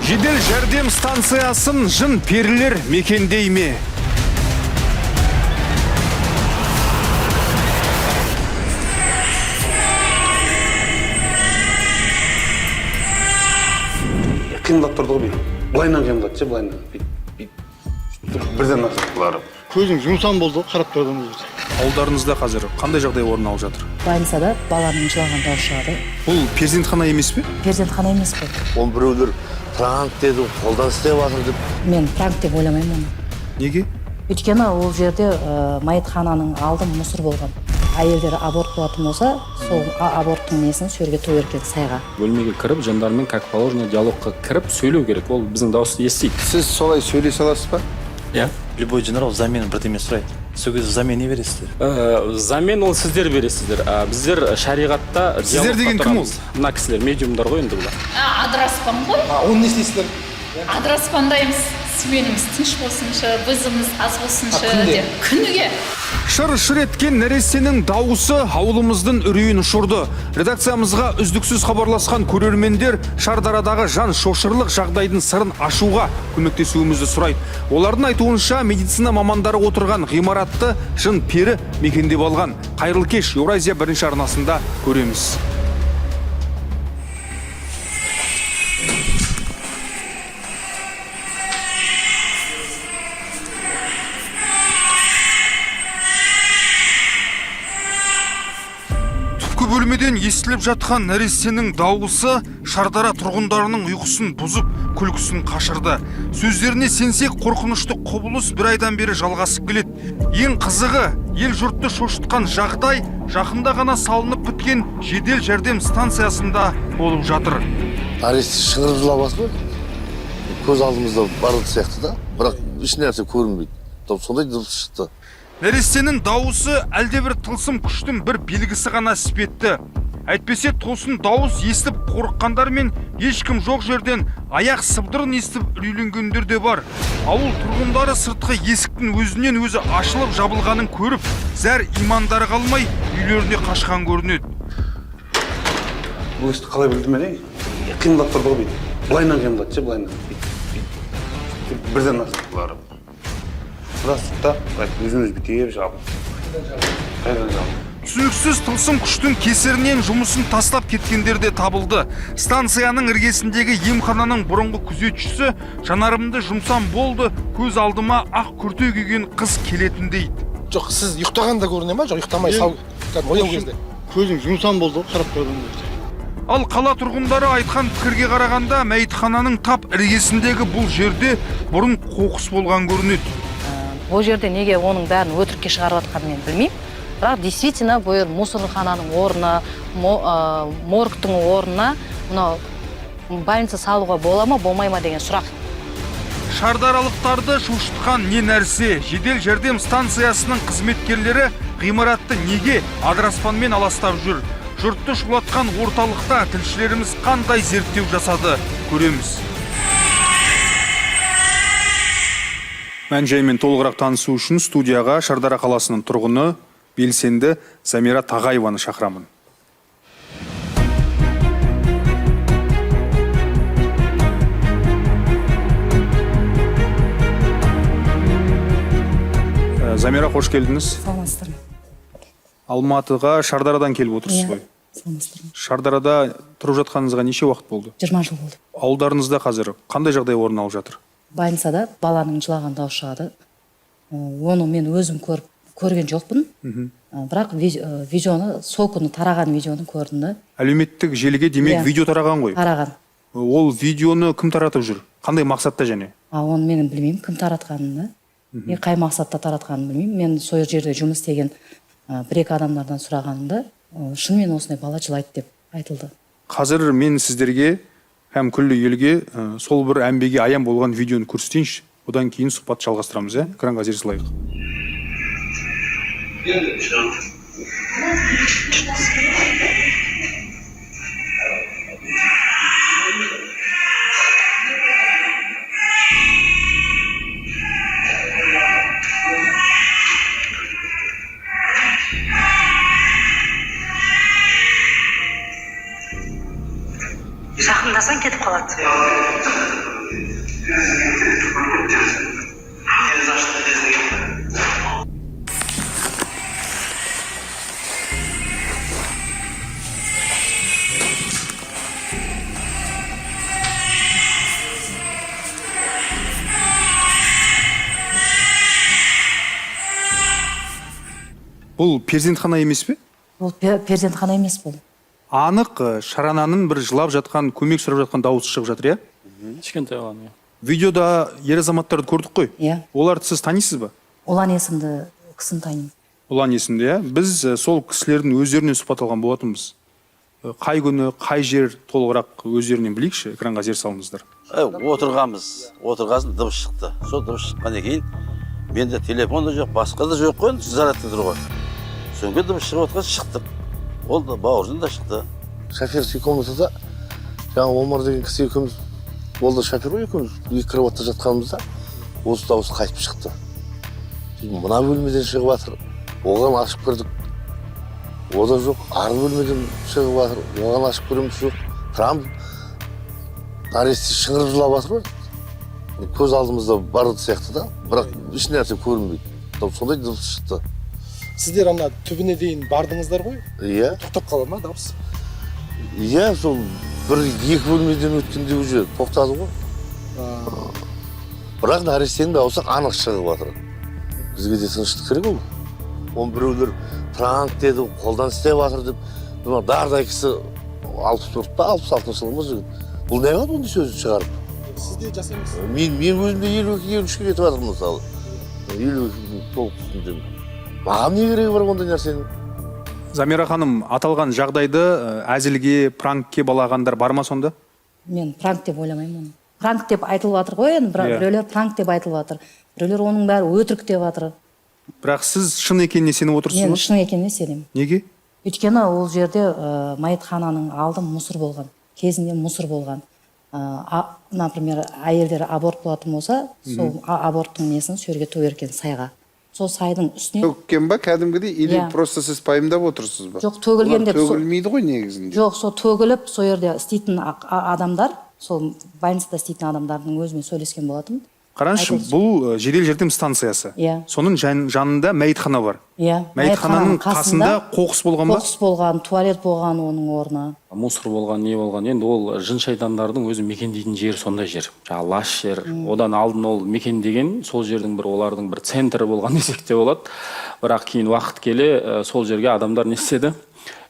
Жедел жәрдем станциясын жын перілер мекендей ме? Қимылдап тұрды ғой бүйтіп. Былайынан қимылдады ше, былайынан. Бүйтіп, бүйтіп. Бірден бұлар. Көзің жұмсам болды, қарап тұрдым. Ауылдарыңызда қазір қандай жағдай орын алып жатыр? Больницада баланың жылаған дауысы шығады. Бұл перзентхана емес пе? Перзентхана емес қой. Оны біреулер пранк деді, қолдан істеп жатыр деп. Мен пранк деп ойламаймын оны. Неге? Өйткені ол жерде мәйітхананың алды мусор болған. Әйелдер аборт болатын болса, сол аборттың несін сол жерге төгер екен сайға. Бөлмеге кіріп, жындармен как положено диалогқа кіріп сөйлеу керек. Ол біздің дауысты естиді. Сіз солай сөйлесе аласыз ба? Иә. Любой жын взамен бірдеме сұрайды. Сол кезде взамен не бересіздер? Взамен ол сіздер бересіздер. Біздер шариғатта Сіздер диалогқа деген кім ол? тұрамыз. Мына кісілер медиумдар ғой енді бұлар. Адыраспан ғой. Оны не істейсіздер? Адыраспандаймыз. Сменіміз тыныш болсыншы, вызовымыз аз болсыншы деп. Күніге. Шыр-шыр еткен нәрестенің дауысы ауылымыздың үрейін ұшырды. Редакциямызға үздіксіз хабарласқан көрермендер Шардарадағы жан шошырлық жағдайдың сырын ашуға көмектесуімізді сұрайды. Олардың айтуынша, медицина мамандары отырған ғимаратты жын пері мекендеп алған. Қайырлы кеш, Еуразия бірінші арнасында көреміз. Түпкі бөлмеден естіліп жатқан нәрестенің дауысы Шардара тұрғындарының ұйқысын бұзып, күлкісін қашырды. Сөздеріне сенсек, қорқынышты құбылыс бір айдан бері жалғасып келеді. Ең қызығы, ел жұртты шошытқан жағдай жақында ғана салынып біткен жедел жәрдем станциясында болып жатыр. Нәресте шыңғырып жылап жатыр ғой. Көз алдымызда бар сияқты да, бірақ еш нәрсе көрінбейді. Сондай дыбыс шықты. Нәрестенің дауысы әлдебір тылсым күштің бір белгісі ғана іспетті. Әйтпесе тосын дауыс естіп қорыққандар мен ешкім жоқ жерден аяқ сыбдырын естіп үрейленгендер де бар. Ауыл тұрғындары сыртқы есіктің өзінен өзі ашылып жабылғанын көріп, зәр имандары қалмай үйлеріне қашқан көрінеді. Бұл істі қалай білдім мен? Қимылдап тұрды ғой бүйтіп. Былайынан қимылдады ше, былайынан. Бүйтіп, бүйтіп. Бірден бұлар. Сұрастық та, өзіміз бүйтіп жабылды. Қайдан жабылды? Түсініксіз тылсым күштің кесірінен жұмысын тастап кеткендер де табылды. Станцияның іргесіндегі емхананың бұрынғы күзетшісі жанарымды жұмсам болды, көз алдыма ақ күрте киген қыз келетін дейді. Жоқ, сіз ұйықтағанда көріне ма? Жоқ, ұйықтамай сау, кәдімгі ояу кезде. Көзің жұмсам болды, қарап тұрдым. Ал қала тұрғындары айтқан пікірге қарағанда, мәйітхананың тап іргесіндегі бұл жерде бұрын қоқыс болған көрінеді. Ол жерде неге оның бәрін өтірікке шығарып жатқанын мен білмеймін. Бірақ действительно бұл жер мусорхананың орны, моргтың орнына мынау больница салуға бола ма, болмай ма деген сұрақ. Шардаралықтарды шошытқан не нәрсе? Жедел жәрдем станциясының қызметкерлері ғимаратты неге адыраспанмен аластап жүр? Жұртты шулатқан орталықта тілшілеріміз қандай зерттеу жасады, көреміз. Мән-жаймен толығырақ танысу үшін студияға Шардара қаласының тұрғыны, белсенді Замира Тағаеваны шақырамын. Замира, қош келдіңіз. Саламатсыздар ма? Алматыға Шардарадан келіп отырсыз Иә, ғой. Саламатсыздар ма? Шардарада тұрып жатқаныңызға неше уақыт болды? 20 жыл болды. Ауылдарыңызда қазір қандай жағдай орын алып жатыр? Больницада баланың жылаған дауысы шығады. Оны мен өзім көрген жоқпын. Бірақ видеоны, сол күні тараған видеоны көрдім да. Әлеуметтік желіге демек Иә. видео тараған ғой. Тараған. Ол видеоны кім таратып жүр? Қандай мақсатта және? Оны мен білмеймін, кім таратқанын да. И қай мақсатта таратқанын білмеймін. Мен сол жерде жұмыс істеген бір-екі адамдардан сұрағанымда, шынымен осындай бала жылайды деп айтылды. Қазір мен сіздерге һәм күллі елге сол бір әмбеге аян болған видеоны көрсетейінші. Одан кейін сұхбат жалғастырамыз, ә? Экранға зер салайық. Жақындасаң кетіп қалады. Терезе ашты, терезе кетті. Бұл перзентхана емес пе? Бұл перзентхана емес бұл. Анық шарананың бір жылап жатқан, көмек сұрап жатқан дауысы шығып жатыр, иә? Кішкентай баланы, иә. Видеода ер азаматтарды көрдік қой. Иә. Оларды сіз танисыз ба? Ұлан есімді кісіні танимын. Ұлан есімді, иә. Біз сол кісілердің өздерінен сұхбат алған болатынбыз. Қай күні, қай жер, толығырақ өздерінен білейікші, экранға зер салыңыздар. Отырғанбыз, отырғасын дыбыс шықты. Сол дыбыс шыққаннан кейін менде телефон да жоқ, басқа да жоқ қой, енді зарядта тұр ғой. Содан кейін дыбыс шығып отқан шықтық. Ол да, Бауыржан да шықты. Шоферский комнатада жаңағы Омар деген кісі екеуміз, ол да шофер ғой, екеуміз екі кроватта жатқанымызда осы дауыс қайтып шықты. Сөйтіп мына бөлмеден шығып жатыр, оған ашып кірдік, о да жоқ. Ары бөлмеден шығып жатыр, оған ашып көреміз, жоқ. Тұрамыз, нәресте шыңғырып жылап жатыр ғой, көз алдымызда бар сияқты да, бірақ еш нәрсе көрінбейді. Сондай дыбыс шықты. Сіздер ана түбіне дейін бардыңыздар ғой? Иә. Тоқтап қала ма дауыс? Иә, сол бір екі бөлмеден өткенде уже тоқтады ғой. Бірақ нәрестенің дауысы анық шығып жатыр. Бізге де тыныштық керек ол. Оны біреулер пранк деді, қолдан істеп жатыр деп. Мына дардай кісі, 64-те, 66-шы жылғы ма жігіт. Бұл не қылады ондай сөзді шығарып? Сіз де жас емессіз. Мен өзім де 52, 53-ке кетіп жатырмын мысалы. 52 толық үстіндемін. Маған не керегі бар ондай нәрсенің? Замира ханым, аталған жағдайды әзілге, пранкке балағандар бар ма сонда? Мен пранк деп ойламаймын оны. Пранк деп айтылып жатыр ғой енді, Иә. біреулер пранк деп айтылып жатыр. Біреулер оның бәрі өтірік деп жатыр. Бірақ сіз шын екеніне сеніп отырсыз Мен ба? шын екеніне сенемін. Неге? Өйткені ол жерде мәйітхананың алды мусор болған. Кезінде мусор болған. Например, әйелдер аборт болатын болса, сол аборттың несін сол жерге төгер екен, сайға. Сол сайдың үстіне Төккен ба кәдімгідей, или Иә. просто сіз пайымдап отырсыз ба? Жоқ, төгілген Олар деп төгілмейді ғой негізінде. Жоқ, сол төгіліп, сол жерде істейтін адамдар, сол больницада істейтін адамдардың өзімен сөйлескен болатынмын. Қараңызшы, Айтылсын. бұл жедел жәрдем станциясы. Иә. Соның жанында мәйітхана бар. Иә. Мәйітхананың қасында қоқыс болған ба? Қоқыс болған, туалет болған оның орны. Мусор болған, не болған. Енді ол жын шайтандардың өзі мекендейтін жері сондай жер. Жаңағы лас жер. Одан алдын ол мекендеген, сол жердің бір олардың бір центрі болған десек те болады. Бірақ кейін уақыт келе сол жерге адамдар не істеді?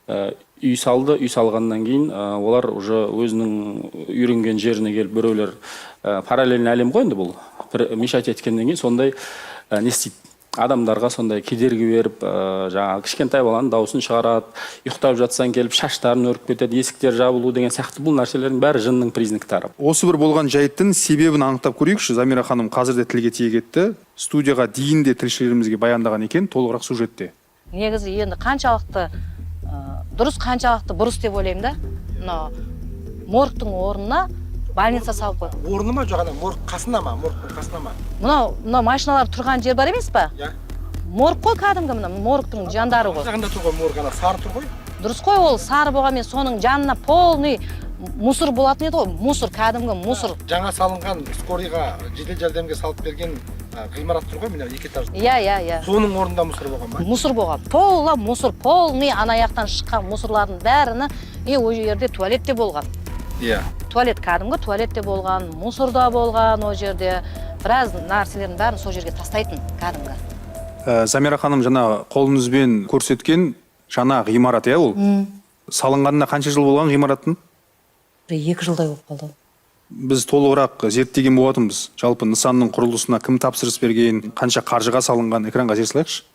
Үй салды, үй салғаннан кейін олар уже өзінің үйренген жеріне келіп, біреулер параллельный әлем ғой енді бұл. Бір мешать еткеннен кейін сондай не істейді? Адамдарға сондай кедергі беріп, жаңағы кішкентай баланың дауысын шығарады, ұйықтап жатсаң келіп шаштарын өріп кетеді, есіктер жабылу деген сияқты бұл нәрселердің бәрі жынның признактары. Осы бір болған жайттың себебін анықтап көрейікші. Замира ханым қазір де тілге тиек етті. Студияға дейін де тілшілерімізге баяндаған екен, толығырақ сюжетте. Негізі енді қаншалықты дұрыс, қаншалықты бұрыс деп ойлаймын да. Мынау моргтың орнына больница салып қойды. Орны ма, жоқ ана морг қасына ма? Моргтың қасына ма? Мынау машиналар тұрған жер бар емес па? Иә. Морг қой кәдімгі, мына моргтың жандары ғой. Жағында тұр ғой морг, ана сары тұр ғой. Дұрыс қой, ол сары болғанмен соның жанына полный мусор болатын еді ғой. Мусор, кәдімгі мусор. Жаңа салынған скорыйға, жедел жәрдемге салып берген ғимарат тұр ғой, мына екі этаж. Иә, иә, иә. Соның орнында мусор болған ба? Мусор болған. Тола мусор, полный ана жақтан шыққан мусорлардың бәріні, и ол жерде туалет те болған. Иә. Туалет, кәдімгі туалет те болған, мусор да болған ол жерде. Біраз нәрселердің бәрін сол жерге тастайтын кәдімгі. Замира ханым, жаңа қолыңызбен көрсеткен жаңа ғимарат, иә ол? Салынғанына қанша жыл болған ғимараттың? Бір 2 жылдай болып қалды. Біз толығырақ зерттеген болатынбыз. Жалпы нысанның құрылысына кім тапсырыс берген, қанша қаржыға салынған, экранға зер салайықшы.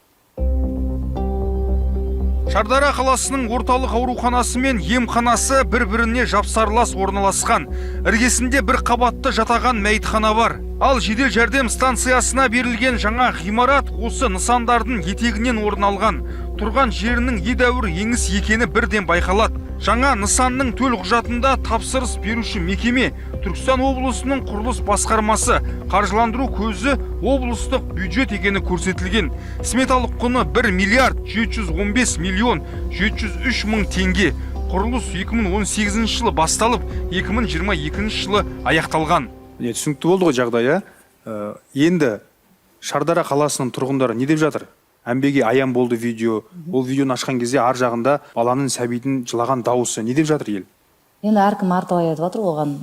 Шардара қаласының орталық ауруханасы мен емханасы бір-біріне жапсарлас орналасқан. Іргесінде бір қабатты жатаған мәйітхана бар. Ал жедел жәрдем станциясына берілген жаңа ғимарат осы нысандардың етегінен орын алған. Тұрған жерінің едәуір еңіс екені бірден байқалады. Жаңа нысанның төл құжатында тапсырыс беруші мекеме Түркістан облысының құрылыс басқармасы, қаржыландыру көзі облыстық бюджет екені көрсетілген. Сметалық құны 1 миллиард 715 миллион 703 мың теңге. Құрылыс 2018 жылы басталып, 2022 жылы аяқталған. Міне, түсінікті болды ғой жағдай, иә? Енді Шардара қаласының тұрғындары не деп жатыр? Әмбеге аян болды видео. Ол видеоны ашқан кезде ар жағында баланың, сәбидің жылаған дауысы. Не деп жатыр ел? Енді әркім әрталай айтып жатыр оған.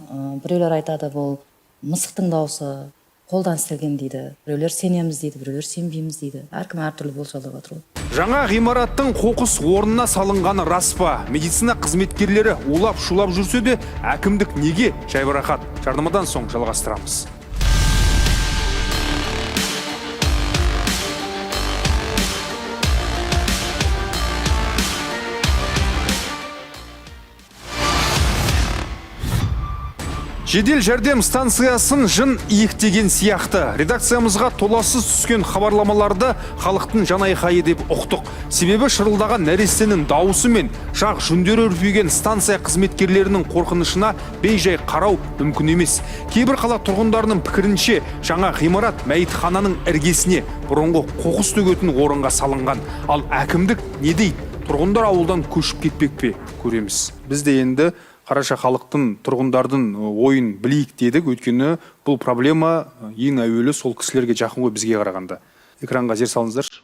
Біреулер айтады, бұл мысықтың дауысы, қолдан істелген дейді, біреулер сенеміз дейді, біреулер сенбейміз дейді, әркім әртүрлі болжалдап жатыр ғой. Жаңа ғимараттың қоқыс орнына салынғаны рас па? Медицина қызметкерлері улап шулап жүрсе де, әкімдік неге жайбарақат? Жарнамадан соң жалғастырамыз. Жедел жәрдем станциясын жын иектеген сияқты. Редакциямызға толассыз түскен хабарламаларды халықтың жанайқайы деп ұқтық. Себебі шырылдаған нәрестенің дауысы мен жақ жүндері үрпиген станция қызметкерлерінің қорқынышына бейжай қарау мүмкін емес. Кейбір қала тұрғындарының пікірінше, жаңа ғимарат мәйітхананың іргесіне, бұрынғы қоқыс төгетін орынға салынған. Ал әкімдік не дейді? Тұрғындар ауылдан көшіп кетпек пе? Көреміз. Біз де енді қараша халықтың, тұрғындардың ойын білейік дедік, өйткені бұл проблема ең әуелі сол кісілерге жақын ғой бізге қарағанда. Экранға зер салыңыздаршы.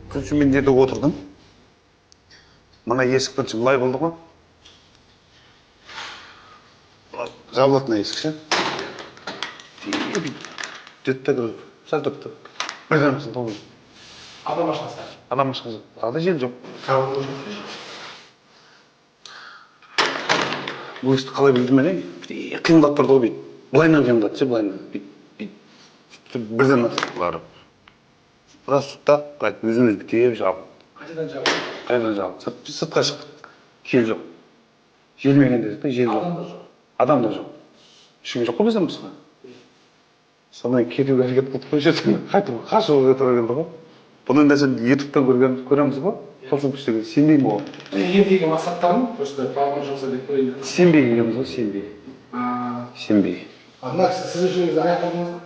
Бірінші мен жерде отырдым. Мына есік бірінші былай болды ғой. Жабылатын есік ше. Деді сәл тұрды. Бірден ашылды. Адам ашқан. Адам ашқан. Тағы да жел жоқ. Бұл істі қалай білдім мен, қимылдап тұрды ғой бүйтіп. Былайынан қимылдады ше, былайынан. Бүйтіп бірден ашылды. Біраз тұрды да, қайтып өзіміз бүйтіп жабылды. Қайтадан жабылды. Қайтадан жабылды. Сыртқа шықтық. Жел жоқ. Желмеген дедік та, жел жоқ. Адам да жоқ. Ешкім жоқ қой бізден басқа. Содан кетуге әрекет қылдық қой жерден. Қайтып қашуға тура келді ғой. Бұны нәрсені ютубтан көреміз ғой. Тылсым күш деген сенбеймін оған. Ендігі мақсаттарың просто бағым жұмса деп қояйын. Сенбей келгенбіз ғой, сенбей. Сенбей. Мына кісі сіз үшін өзі аяқ қалдыңыз ба?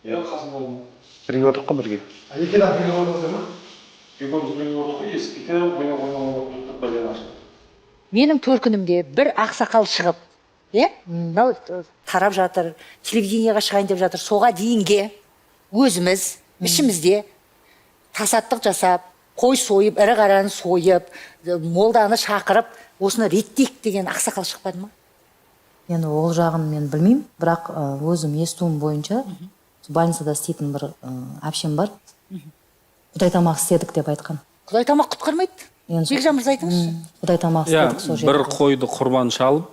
Иә, қасында болдым. Бірге отырдық қой, бірге. Екі адам бірге отырдыңыздар ма? Екеуміз бірге отырдық қой, есікке мен ойнап бірден аштық. Менің төркінімде бір ақсақал шығып, иә, мынау тарап жатыр, телевидениеға шығайын деп жатыр. Соға дейінге өзіміз ішімізде тасаттық жасап, қой сойып, ірі қараны сойып, молданы шақырып, осыны реттейік деген ақсақал шықпады ма? Енді ол жағын мен білмеймін, бірақ өзім естуім бойынша больницада істейтін бір әпшем бар. Құдай тамақ істедік деп айтқан. Құдай тамақ құтқармайды. Бекжан мырза, айтыңызшы. Құдай тамақ істедік сол жерде. Бір қойды құрбан шалып,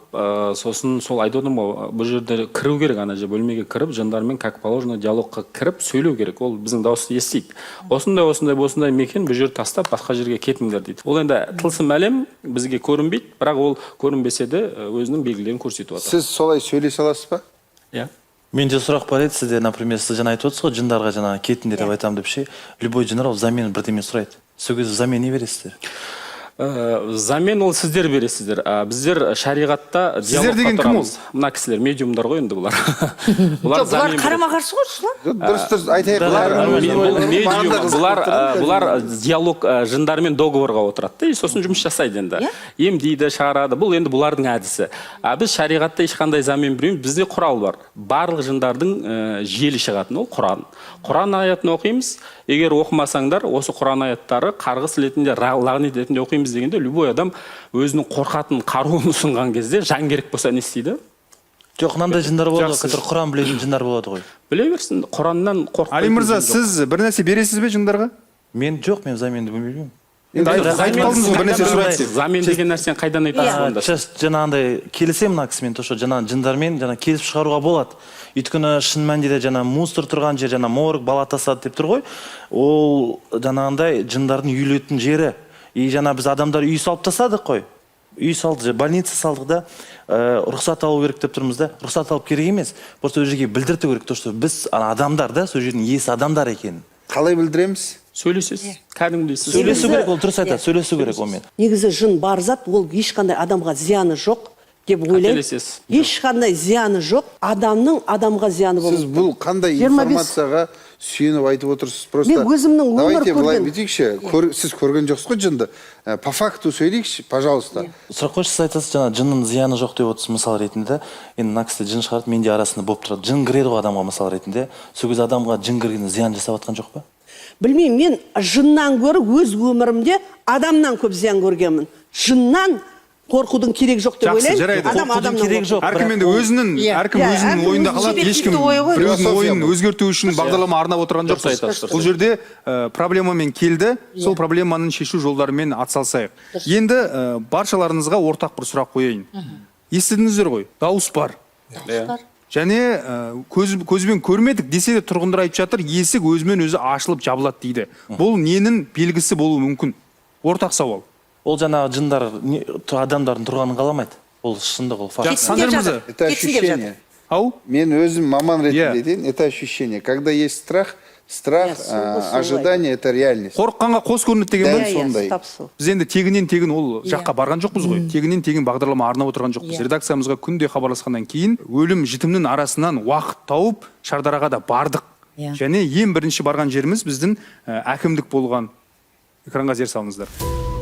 сосын сол айтып отырмын ғой, бұл жерде кіру керек, ана же бөлмеге кіріп, жындармен как положено диалогқа кіріп сөйлеу керек. Ол біздің дауысты естиді. Осындай, осындай, осындай мекен, бұл жерді тастап басқа жерге кетіңдер дейді. Ол енді тылсым әлем, бізге көрінбейді, бірақ ол көрінбесе де өзінің белгілерін көрсетіп жатыр. Сіз солай сөйлесе аласыз ба? Иә. Менде сұрақ бар еді сізде, например, сіз жаңа айтып отырсыз ғой, жындарға жаңа кетіңдер деп айтамын деп ше. Любой жындар ол взамен бірдеме сұрайды. Сол кезде взамен не бересіздер? Взамен ол сіздер бересіздер. Біздер шариғатта Сіздер диалогқа деген кім ол? тұрамыз. Мына кісілер медиумдар ғой енді бұлар. Жоқ, бұлар взамен береді. қарама-қарсы ғой, Руслан. Дұрыс, дұрыс, айтайық. Медиум, бұлар диалог, жындармен договорға отырады да, и сосын жұмыс жасайды енді. Емдейді, шығарады. Бұл енді бұлардың әдісі. А біз шариғатта ешқандай замен бермейміз. Бізде құрал бар. Барлық жындардың желі шығатын ол Құран. Құран аятын оқимыз. Егер оқымасаңдар, осы Құран аяттары қарғыс ретінде, лағнет ретінде оқимыз дегенде, любой адам өзінің қорқатын қаруын ұсынған кезде жан керек болса не істейді? Жоқ, мынандай жындар болады ғой, который Құран білетін жындар болады ғой. Біле берсін, Құраннан қорықпайтын Али мырза, жын жоқ. сіз бір нәрсе бересіз бе жындарға? Мен жоқ, мен заменді білмеймін. Енді айтып қалдыңыз ғой, бір нәрсе сұрайды деп. Замен деген нәрсені қайдан айтасыз онда? Сейчас жаңағындай келісемін мына кісімен, то, что жаңағы жындармен жаңа келісіп шығаруға болады. Өйткені шын мәнінде де жаңа мусор тұрған жер, жаңа морг, бала тастады деп тұр ғой. Ол жаңағындай жындардың үйілетін жері. И жаңа біз адамдар үй салып тастадық қой. Үй салдық, больница салдық да, рұқсат алу керек деп тұрмыз да. Рұқсат алып керек емес. Просто ол жерге білдірту керек, то, что біз ана адамдар да, сол жердің иесі адамдар екенін. Қалай білдіреміз? Сөйлесесіз, кәдімгідей сіз. Сөйлесу керек, ол дұрыс айтады, сөйлесу керек онымен. Негізі жын бар зат, ол ешқандай адамға зияны жоқ. деп ойлаймын. Қателесесіз. Ешқандай зияны жоқ, адамның адамға зияны болмайды. Сіз бұл қандай 25 информацияға сүйеніп айтып отырсыз просто? Мен өзімнің өмір Давайте былай көрген- бүйтейікші. Сіз көрген жоқсыз ғой жынды. По факту сөйлейікші, пожалуйста. Сұрақ қойшы. Сіз айтасыз, жаңа жынның зияны жоқ деп отырсыз мысал ретінде да. Енді мына кісі жын шығарады, менде арасында болып тұрады. Жын кіреді ғой адамға мысал ретінде. Сол кезде адамға жын кіргенде зиян жасап жатқан жоқ па? Білмеймін, мен жыннан гөрі өз өмірімде адамнан көп зиян көргенмін. Жыннан қорқудың керек жоқ деп Жақсы, ойлаймын. жарайды. Адам Қорқудың адамнан керегі қорқады. жоқ. Әркім Бірақ енді ол- өзінің, әркім Иә, өзінің әркім ойында өзінің қалады. Ешкім субъективті ойы ғой. біреудің Философия ойын бұл. өзгерту үшін бағдарлама арнап отырған Дұрыс жоқпыз. айтасыз, дұрыс. Бұл жерде проблемамен келді, сол проблеманың шешу жолдарымен атсалысайық. Енді баршаларыңызға ортақ бір сұрақ қояйын. Естідіңіздер ғой, дауыс бар. Иә. Және көзбен көрмедік десе де, тұрғындар айтып жатыр, есік өзімен өзі ашылып жабылады дейді. Бұл ненің белгісі болуы мүмкін? Ортақ сауал. Ол жаңағы жындар адамдардың тұрғанын қаламайды. Ол шындық, ол факт. Жақсы, Санжар мырза. Это Кетсін деп ощущение. Ау? Мен өзім маман ретінде Иә. айтайын, это ощущение. Когда есть страх, страх, Иә, сол ғой, солай. ожидание — это реальность. Қорыққанға қос көрінеді деген Дәл ба? Иә, сондай. тап сол. Біз енді тегіннен тегін ол жаққа барған жоқпыз ғой. Тегіннен тегін бағдарлама арнап отырған жоқпыз. Иә. Редакциямызға күнде хабарласқаннан кейін өлім жітімнің арасынан уақыт тауып Шардараға да бардық. Иә. Және ең бірінші барған жеріміз біздің әкімдік болған. Экранға зер салыңыздар.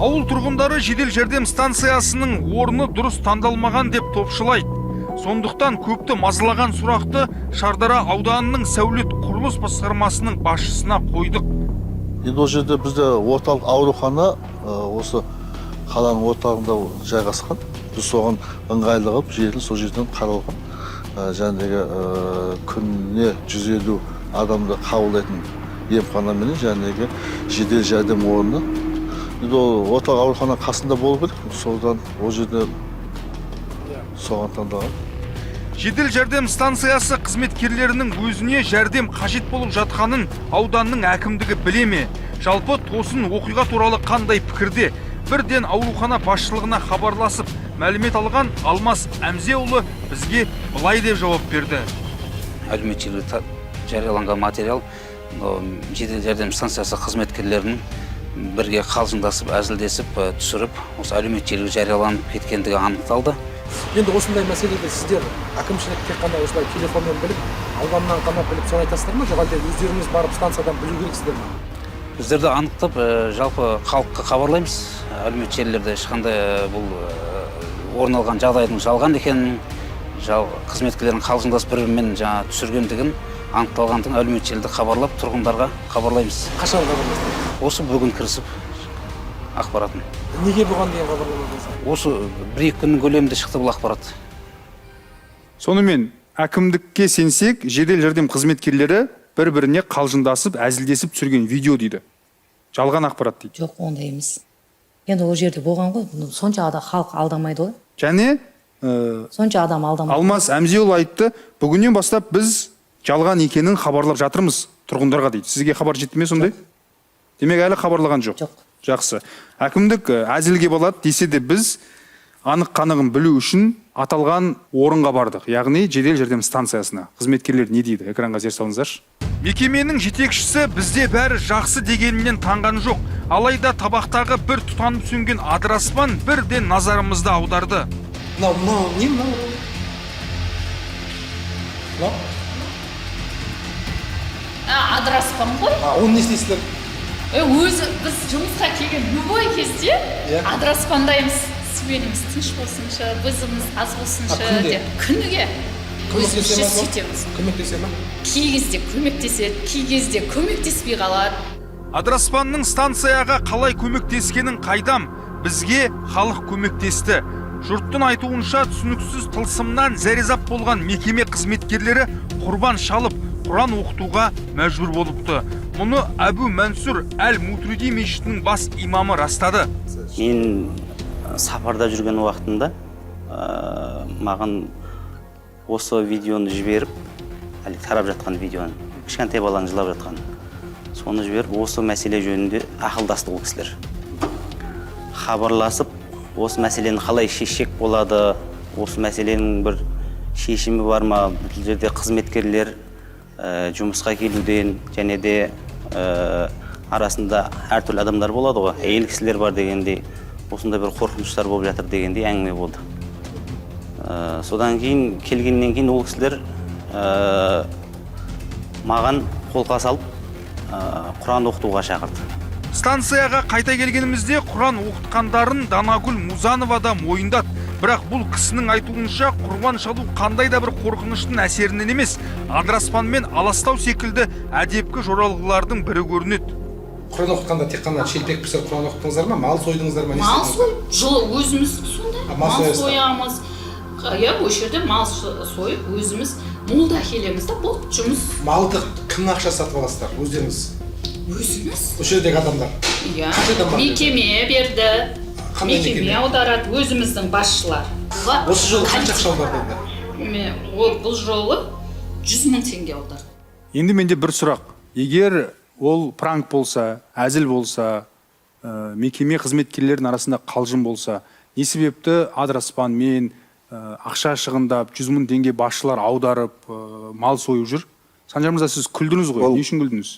Ауыл тұрғындары жедел жәрдем станциясының орны дұрыс таңдалмаған деп топшылайды. Сондықтан көпті мазалаған сұрақты Шардара ауданының сәулет құрылыс басқармасының басшысына қойдық. Енді ол жерде бізде орталық аурухана осы қаланың орталығында жайғасқан. Біз соған ыңғайлы қылып жерін сол жерден қаралған. Жаңағы күніне 150 адамды қабылдайтын емхана менен жаңағы жедел жәрдем орны. Енді ол орталық аурухана қасында болу керек. Содан ол жерде соған таңдаған. Жедел жәрдем станциясы қызметкерлерінің өзіне жәрдем қажет болып жатқанын ауданның әкімдігі біле ме? Жалпы тосын оқиға туралы қандай пікірде? Бірден аурухана басшылығына хабарласып, мәлімет алған Алмас Әмзеұлы бізге былай деп жауап берді. Әлеуметтік желіде жарияланған материал мынау жедел жәрдем станциясы қызметкерлерінің бірге қалжыңдасып, әзілдесіп, түсіріп, осы әлеуметтік желіге жарияланып кеткендігі анықталды. Енді осындай мәселеде сіздер әкімшілік тек қана осылай телефонмен біліп, ауданнан ғана біліп соны айтасыздар ма, жоқ әлде өздеріңіз барып станциядан білу керексіздер ме? Біздерді анықтап, жалпы халыққа хабарлаймыз. Әлеуметтік желілерде ешқандай бұл орын алған жағдайдың жалған екенін, қызметкерлердің қалжыңдасып бір-бірімен жаңа түсіргендігін анықталғандығын әлеуметтік желіде хабарлап, тұрғындарға хабарлаймыз. Қашан хабарлайсыздар? Осы бүгін кірісіп ақпаратын. Неге бұған дейін хабарламадыңыз? Осы бір-екі күннің көлемінде шықты бұл ақпарат. Сонымен әкімдікке сенсек, жедел жәрдем қызметкерлері бір-біріне қалжыңдасып, әзілдесіп түсірген видео дейді. Жалған ақпарат дейді. Жоқ, ондай емес. Енді ол жерде болған ғой, сонша адам халық алдамайды ғой. Және, Сонша адам алдамайды. Алмас Әмзеұлы айтты, бүгіннен бастап біз жалған екенін хабарлап жатырмыз тұрғындарға дейді. Сізге хабар жетті ме сондай? Жоқ. Демек әлі хабарлаған жоқ. Жоқ. Жақсы. Әкімдік әзілге балады десе де, біз анық қанығын білу үшін аталған орынға бардық. Яғни жедел жәрдем станциясына. Қызметкерлер не дейді? Экранға зер салыңыздаршы. Мекеменің жетекшісі бізде бәрі жақсы дегенінен танған жоқ. Алайда табақтағы бір тұтанып сөнген адыраспан бірден назарымызды аударды. Мынау, мынау не мынау? Мынау? А, адыраспан ғой. А, оны не істейсіздер? Өзі біз жұмысқа келген любой кезде Иә. адыраспандаймыз. Сменіміз тыныш болсыншы, вызовымыз аз болсыншы А, күнде? деп. Күніге. Көмектесе Өзімізше ма сол? сөйтеміз. Көмектесе ма? Кей кезде көмектеседі, кей кезде көмектеспей қалады. Адыраспанның станцияға қалай көмектескенін қайдам, бізге халық көмектесті. Жұрттың айтуынша түсініксіз тылсымнан зәрезап болған мекеме қызметкерлері құрбан шалып, Құран оқытуға мәжбүр болыпты. Мұны Әбу Мансұр әл-Мутриди мешітінің бас имамы растады. Мен сапарда жүрген уақытымда, маған осы видеоны жіберіп, әлі тарап жатқан видеоны, кішкентай баланың жылап жатқанын, соны жіберіп, осы мәселе жөнінде ақылдасты ол кісілер. Хабарласып, осы мәселені қалай шешсек болады, осы мәселенің бір шешімі бар ма, бұл жерде қызметкерлер, жұмысқа келуден және де, арасында әртүрлі адамдар болады ғой, әйел кісілер бар дегендей, осындай бір қорқыныштар болып жатыр дегендей әңгіме болды. Содан кейін келгеннен кейін ол кісілер маған қолқа салып, Құран оқытуға шақырды. Станцияға қайта келгенімізде Құран оқытқандарын Данагүл Музанова да мойындады. Бірақ бұл кісінің айтуынша, құрбан шалу қандай да бір қорқыныштың әсерінен емес, адыраспанмен аластау секілді әдепкі жоралғылардың бірі көрінеді. Құран оқытқанда тек қана шелпек пісіріп Құран оқыттыңыздар ма, мал сойдыңыздар ма, не Мал істедіңіздер? сой, жыл өзіміз сондай. А, мал Мал соясыздар? соямыз. Иә, осы жерде мал сойып, өзіміз молда әкелеміз да, болды, жұмыс. Малды кімнің ақшасы сатып аласыздар өздеріңіз? Өзіміз. Осы жердегі адамдар? Иә. Қанша адам бар? Мекеме берді. Қандай Мекеме мекеме? аударады, өзіміздің басшылар. Осы жолы қанша ақша аударды енді? Мен, ол бұл жолы 100 000 теңге аударды. Енді менде бір сұрақ. Егер ол пранк болса, әзіл болса, мекеме қызметкерлерінің арасында қалжың болса, не себепті адыраспанмен ақша шығындап, 100 000 теңге басшылар аударып, мал сойып жүр? Санжар мырза, сіз күлдіңіз ғой, не үшін күлдіңіз?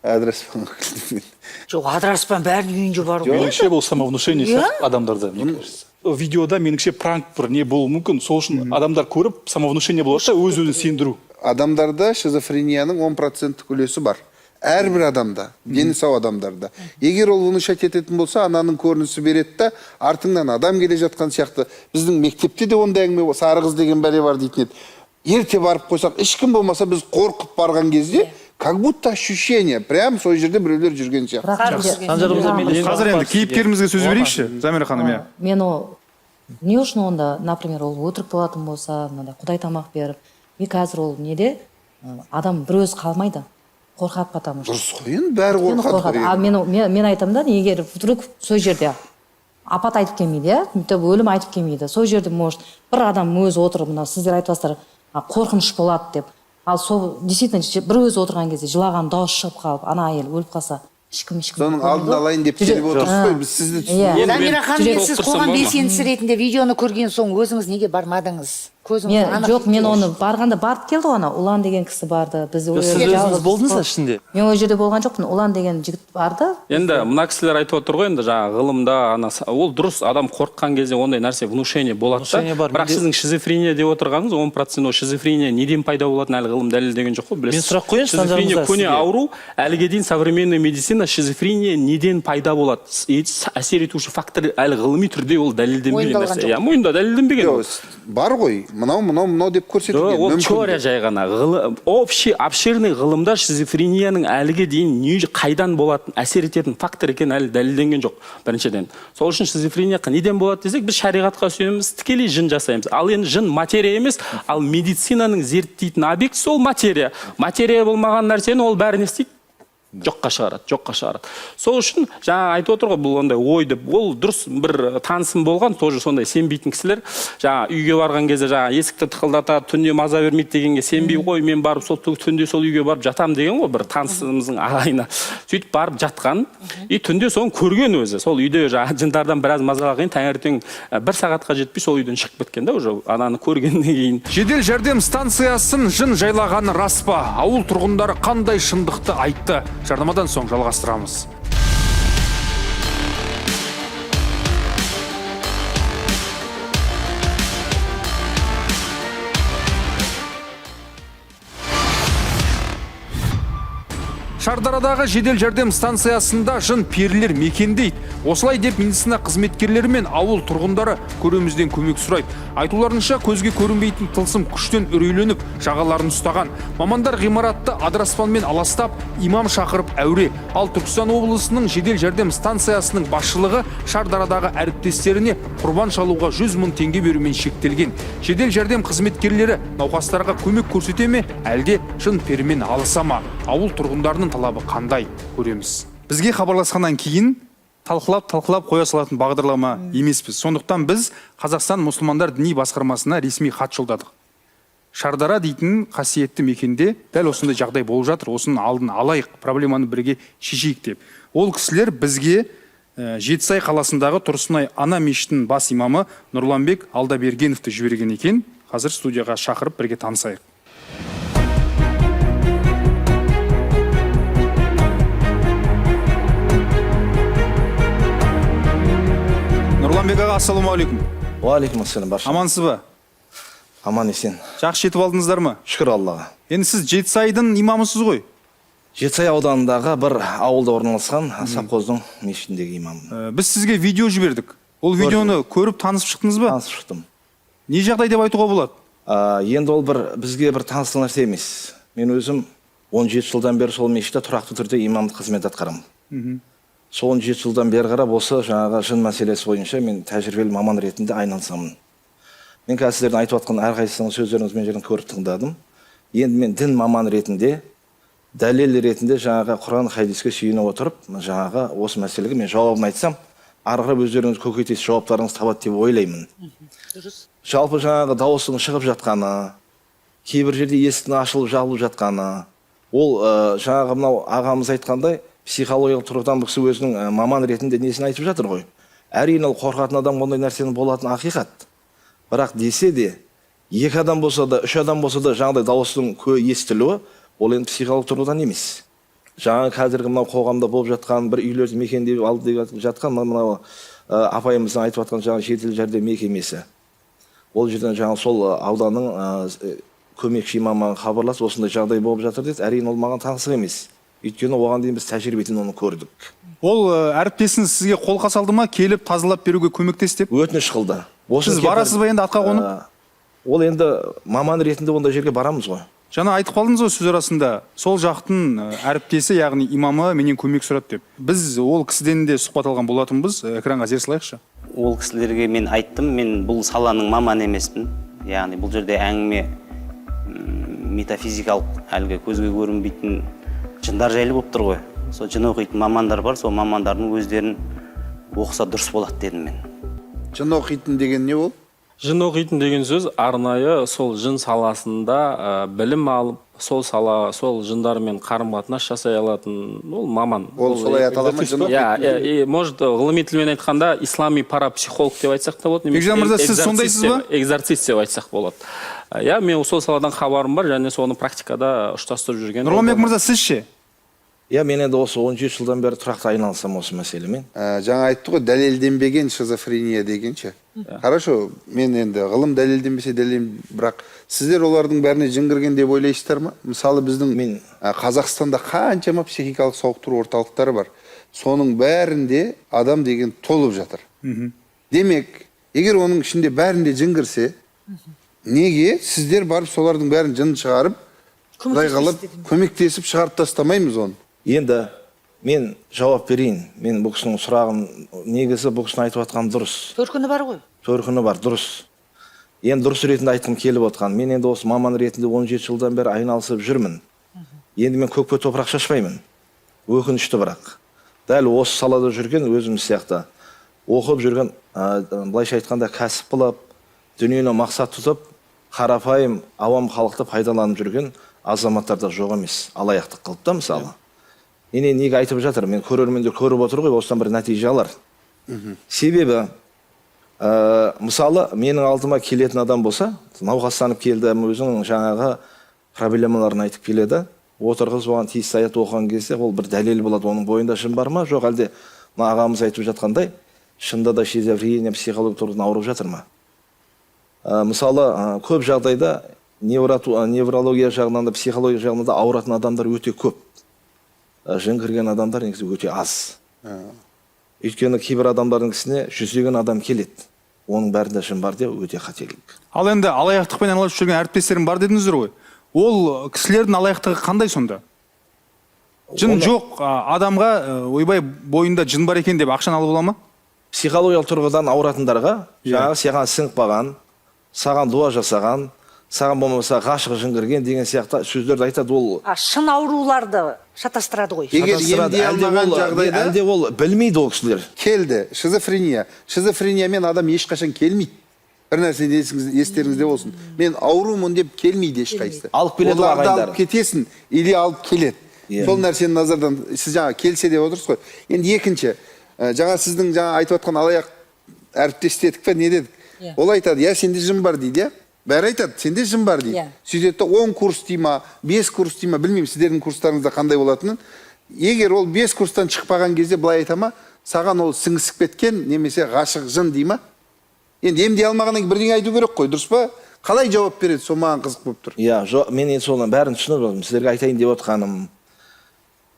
Адыраспан күлдім мен. Жоқ, адыраспан бәрінің үйінде бар ғой. Меніңше, бұл самовнушение Иә? сияқты адамдарда, мне кажется. Видеода, меніңше, пранк бір не болуы мүмкін. Сол үшін адамдар көріп, самовнушение болады да, өз өзін сендіру. Адамдарда шизофренияның 10 проценттік үлесі бар. Әрбір адамда, дені сау адамдарда. Егер ол внушать ететін болса, ананың көрінісі береді да, артыңнан адам келе жатқан сияқты. Біздің мектепте де ондай әңгіме, сары қыз деген бәле бар дейтін еді. Ерте барып қойсақ, ешкім болмаса, біз қорқып барған кезде, как будто ощущение, прям сол жерде біреулер жүрген сияқты. Санжар мырза, мен Қазір енді кейіпкерімізге сөз берейікші, Замира ханым, иә. Мен ол не үшін онда, например, ол өтірік болатын болса, мынандай құдай тамақ беріп, мен қазір ол неде адам бір өзі қалмайды, қорқады, потому что. Дұрыс қой, енді бәрі Өйткені қорқады ғой. А мен айтамын да, егер вдруг сол жерде апат айтып келмейді, иә, тіпті өлім айтып келмейді, сол жерде, может, бір адам өзі отырып, мына сіздер айтып жатсыздар, қорқыныш болады деп, ал сол действительно бір өзі отырған кезде жылаған дауыс шығып қалып, ана әйел өліп қалса, ешкім Соның алдын алайын деп келіп отырсыз ғой, біз сізді түсіндік. Замира ханым, мен сіз қоғам белсендісі ретінде видеоны көрген соң өзіңіз неге бармадыңыз? Көзіңіз Мен, анық жоқ, мен жеткен. оны барғанда барып келді ғой, ана Ұлан деген кісі барды. Біз ол Сіз жерде өзіңіз жалғыз болдыңыз ба ішінде? Мен ол жерде болған жоқпын, Ұлан деген жігіт барды. Енді мына кісілер айтып отыр ғой, енді жаңағы ғылымда ана ол дұрыс, адам қорыққан кезде ондай нәрсе внушение болады да. Внушение бар. Бірақ сіздің шизофрения деп отырғаныңыз 10%, ол шизофрения неден пайда болатынын әлі ғылым дәлелдеген жоқ қой, білесіз. Мен сұрақ қояйыншы, Санжар Шизофрения мырза, көне сізге. ауру, әліге дейін современная медицина шизофрения неден пайда болады, әсер етуші фактор әлі ғылыми түрде ол дәлелденбеген Мойындалған нәрсе. жоқ. Иә, мойында дәлелденбеген ол. Бар ғой, мынау, мынау, мынау деп көрсетілген. Жоқ, ол Мүмкін теория жай ғана. Общий, обширный ғылымда шизофренияның әліге дейін не, қайдан болатын, әсер ететін фактор екені әлі дәлелденген жоқ, біріншіден. Сол үшін шизофрения неден болады десек, біз шариғатқа сүйенеміз, тікелей жын жасаймыз. Ал енді жын материя емес, ал медицинаның зерттейтін объектісі ол материя. Материя болмаған нәрсені ол бәрі не істейді? Жоққа шығарады, жоққа шығарады. Сол үшін жаңа айтып отыр ғой, бұл ондай ой деп. Ол дұрыс, бір танысым болған, тоже сондай сенбейтін кісілер. Жаңа үйге барған кезде жаңа есікті тықылдатады, түнде маза бермейді дегенге сенбей қой, мен барып сол түнде сол үйге барып жатам деген ғой бір танысымыздың ағайыны. Сөйтіп барып жатқан, и түнде соны көрген өзі. Сол үйде жаңа жындардан біраз мазалаған кейін таңертең бір сағатқа жетпей сол үйден шығып кеткен да, уже ананы көргеннен кейін. Жедел жәрдем станциясын жын жайлағаны рас па? Ауыл тұрғындары қандай шындықты айтты? Жарнамадан соң жалғастырамыз. Шардарадағы жедел жәрдем станциясында жын перілер мекендейді. Осылай деп медицина қызметкерлері мен ауыл тұрғындары көремізден көмек сұрайды. Айтуларынша, көзге көрінбейтін тылсым күштен үрейленіп, жағаларын ұстаған. Мамандар ғимаратты адыраспанмен аластап, имам шақырып әуре. Ал Түркістан облысының жедел жәрдем станциясының басшылығы Шардарадағы әріптестеріне құрбан шалуға 100 000 теңге берумен шектелген. Жедел жәрдем қызметкерлері науқастарға көмек көрсете ме, әлде жын перімен алыса ма? Ауыл тұрғындарының талабы қандай, көреміз. Бізге хабарласқаннан кейін талқылап, талқылап қоя салатын бағдарлама емеспіз. Сондықтан біз Қазақстан мұсылмандар діни басқармасына ресми хат жолдадық. Шардара дейтін қасиетті мекенде дәл осындай жағдай болып жатыр. Осының алдын алайық, проблеманы бірге шешейік деп. Ол кісілер бізге Жетісай қаласындағы Тұрсынай ана мешітінің бас имамы Нұрланбек Алдабергеновті жіберген екен. Қазір студияға шақырып бірге танысайық. Нұрланбек аға, ассалаумағалейкум. Уағалейкум ассалам, барша. Амансыз ба? Аман есен. Жақсы жетіп алдыңыздар ма? Шүкір Аллаға. Енді сіз Жетісайдың имамысыз ғой? Жетісай ауданындағы бір ауылда орналасқан совхоздың мешітіндегі имаммын. Біз сізге видео жібердік. Ол видеоны көріп танысып шықтыңыз ба? Танысып шықтым. Не жағдай деп айтуға болады? Енді ол бір бізге бір таныстық нәрсе емес. Мен өзім 17 жылдан бері сол мешітте тұрақты түрде имамдық қызмет атқарамын. Сол 17 жылдан бері қарап осы жаңағы жын мәселесі бойынша мен тәжірибелі маман ретінде айналысамын. Мен қазір сіздердің айтып жатқан әрқайсысының сөздеріңізді мен жерден көріп тыңдадым. Енді мен дін маман ретінде, дәлел ретінде жаңағы Құран хадиске сүйене отырып, жаңағы осы мәселеге мен жауабын айтсам, ары қарап өздеріңіз көкейтес жауаптарыңыз табады деп ойлаймын. Дұрыс. Жалпы жаңағы дауыстың шығып жатқаны, кейбір жерде есіктің ашылып жабылып жатқаны, ол жаңағы мынау ағамыз айтқандай психологиялық тұрғыдан бұл кісі өзінің маман ретінде несін айтып жатыр ғой. Әрине ол қорқатын адам ондай нәрсенің болатын ақиқат. Бірақ десе де, екі адам болса да, үш адам болса да жаңағыдай дауыстың естілуі, ол енді психологиялық тұрғыдан емес. Жаңа қазіргі мынау қоғамда болып жатқан бір үйлерді мекендеп алды деп жатқан мынау апайымыздың айтып жатқан жаңа жедел жәрдем мекемесі. Ол жерден жаңа сол ауданның көмекші имамы хабарласып, осындай жағдай болып жатыр деді. Әрине ол маған таңсық емес. Өйткені оған дейін біз тәжірибеден оны көрдік. Ол әріптесіңіз сізге қолқа салды ма, келіп тазалап беруге көмектес деп? Өтініш қылды. Сіз барасыз ба енді атқа қонып? Ол енді маман ретінде ондай жерге барамыз ғой. Жаңа айтып қалдыңыз ғой сөз арасында, сол жақтың әріптесі, яғни имамы менен көмек сұрады деп. Біз ол кісіден де сұхбат алған болатынбыз, экранға зер салайықшы. Ол кісілерге мен айттым, мен бұл саланың маманы емеспін. Яғни бұл жерде әңгіме метафизикалық, әлгі көзге көрінбейтін жындар жайлы болып тұр ғой. Сол жын оқитын мамандар бар, сол мамандардың өздерін оқыса дұрыс болады дедім мен. Жын оқитын деген не ол? Жын оқитын деген сөз арнайы сол жын саласында білім алып, сол сала, сол жындармен қарым-қатынас жасай алатын ол маман. Ол солай атала ма, жын оқитын? Может, ғылыми тілмен айтқанда ислами парапсихолог деп айтсақ та болады. Бекжан мырза, сіз сондайсыз ба? Экзорцист деп айтсақ болады. Иә, мен сол саладан хабарым бар және соны практикада ұштастырып жүрген. Нұрланбек мырза, сіз ше? Иә, мен енді осы 17 жылдан бері тұрақты айналысам осы мәселемен. Жаңа айтты ғой, дәлелденбеген шизофрения дегенше. Хорошо, мен енді ғылым дәлелденбесе дәлелден, бірақ сіздер олардың бәріне жын кірген деп ойлайсыздар ма? Мысалы, біздің Қазақстанда қаншама психикалық сауықтыру орталықтары бар. Соның бәрінде адам деген толып жатыр. Демек, егер оның ішінде бәрінде жын кірсе, неге сіздер барып солардың бәрін жын шығарып, құдай қалап көмектесіп шығарып тастамаймыз оны? Енді мен жауап берейін. Мен бұл кісінің сұрағын, негізі бұл кісінің айтып жатқаны дұрыс. Төркіні бар ғой. Төркіні бар, дұрыс. Енді дұрыс ретінде айтқым келіп отқан. Мен енді осы маман ретінде 17 жылдан бері айналысып жүрмін. Енді мен көкпе топырақ шашпаймын. Өкінішті бірақ. Дәл осы салада жүрген өзім сияқты оқып жүрген, былайша айтқанда кәсіп қылып, дүниені мақсат тұтып, қарапайым ауам халықты пайдаланып жүрген азаматтар да жоқ емес. Алаяқтық қылып та мысалы. Ене неге айтып жатыр? Мен көрермендер көріп отыр ғой, осыдан бір нәтиже алар. Себебі, мысалы, менің алдыма келетін адам болса, науқастанып келді, өзінің жаңағы проблемаларын айтып келеді, отырғызып оған тиісті аят оқыған кезде ол бір дәлел болады, оның бойында жын бар ма, жоқ әлде мына ағамыз айтып жатқандай, шында да шизофрения, психологиялық тұрғыдан ауырып жатыр ма? Мысалы, көп жағдайда неврология жағынан да, психология жағынан да ауыратын адамдар өте көп. Жын кірген адамдар негізі өте аз. Өйткені кейбір адамдардың ісіне жүздеген адам келеді. Оның бәрінде жын бар деп өте қателік. Ал енді алаяқтықпен айналысып жүрген әріптестерім бар дедіңіздер ғой. Ол кісілердің алаяқтығы қандай сонда? Жын жоқ адамға ойбай бойында жын бар екен деп ақшаны алып ала ма? Психологиялық тұрғыдан ауыратындарға, жаңағы саған сіңіп қалған, саған дуа жасаған, саған болмаса ғашық жын кірген деген сияқты сөздерді айтады ол. Шын ауруларды шатастырады ғой. Егер емдей алмаған жағдайда, әлде ол білмейді ол кісілер. Келді, шизофрения. Шизофрениямен адам ешқашан келмейді. Бір нәрсе естеріңізде болсын. Мен аурумын деп келмейді ешқайсысы. Алып келеді ағайындар. Оларды алып кетесін или алып келеді. Сол нәрсені назардан, сіз жаңа келсе деп отырсыз ғой. Енді екінші, жаңа сіздің жаңа айтып отқан алаяқ әріптес дедік пе, не дедік? Ол айтады, я сенде жын бар дейді, бәрі айтады, сенде жын бар дейді. Сөйтеді, 10 курс дей ма, 5 курс дей ма, білмеймін сіздердің курстарыңызда қандай болатынын. Егер ол 5 курстан шықпаған кезде былай айта ма, саған ол сіңісіп кеткен немесе ғашық жын дей ма? Енді емдей алмағаннан кейін бірдеңе айту керек қой, дұрыс па? Қалай жауап береді, сол маған қызық болып тұр. Иә, мен енді соның бәрін түсініп отырмын. Сіздерге айтайын деп отқаным,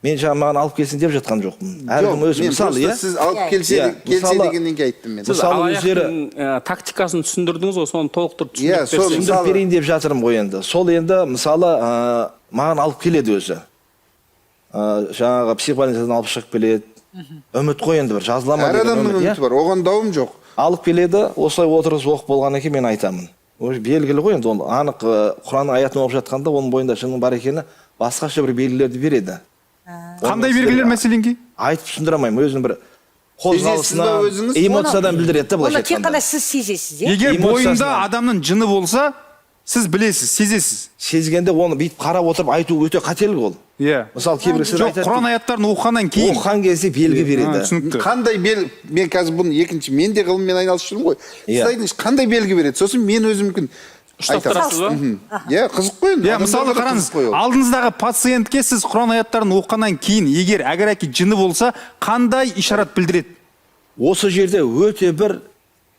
мен жаңа маған алып келсін деп жатқан жоқпын. Әркім Жоқ, өзі, мен мысалы, просто иә. сіз алып келсе, Иә, келсе мысалы- дегеннен кейін айттым мен. Сіз Мысалы, өздері алаяқтың тактикасын түсіндірдіңіз ғой, соны толықтырып Иә, түсіндіріп сол берсеңіз. Түсіндіріп берейін деп жатырмын ғой енді. Сол енді, мысалы, маған алып келеді өзі. Жаңағы психбольницадан алып шығып келеді. Үміт қой енді, бір жазыла ма Әр деген адамның үміт, иә? үміті бар, оған дауым жоқ. Алып келеді, осылай отырғызып оқып болғаннан кейін мен айтамын. Уже белгілі ғой енді, ол анық, Құран аятын оқып жатқанда оның бойында жынның бар екені басқаша бір белгілерді береді. Қандай белгілер, мәселенге? Айтып түсіндіре алмаймын, өзінің бір Сезесіз ба қозғалысынан, өзіңіз? эмоциядан білдіреді да, былайша Оны тек айтқанда. қана сіз сезесіз, иә? Егер бойында Эмоциясынан. адамның жыны болса, сіз білесіз, сезесіз. Сезгенде оны бүйтіп қарап отырып айту өте қателік ол. Иә. Мысалы, кейбір кісілер Жоқ, айтады, Құран аяттарын оқығаннан кейін. Оқыған кезде белгі береді. Түсінікті. Қандай бел, мен қазір бұны екінші, мен де ғылыммен айналысып жүрмін ғой. Иә. Сіз айтыңызшы, қандай белгі береді? Сосын мен өзімкін Ұштап тұрасыз ба? Мхм. Иә, қызық қой енді. Иә, мысалы, Адамдарға да қараңыз, қызық қой ол. алдыңыздағы пациентке сіз Құран аяттарын оқығаннан кейін, егер әгәрәки жыны болса, қандай ишарат білдіреді? Осы жерде өте бір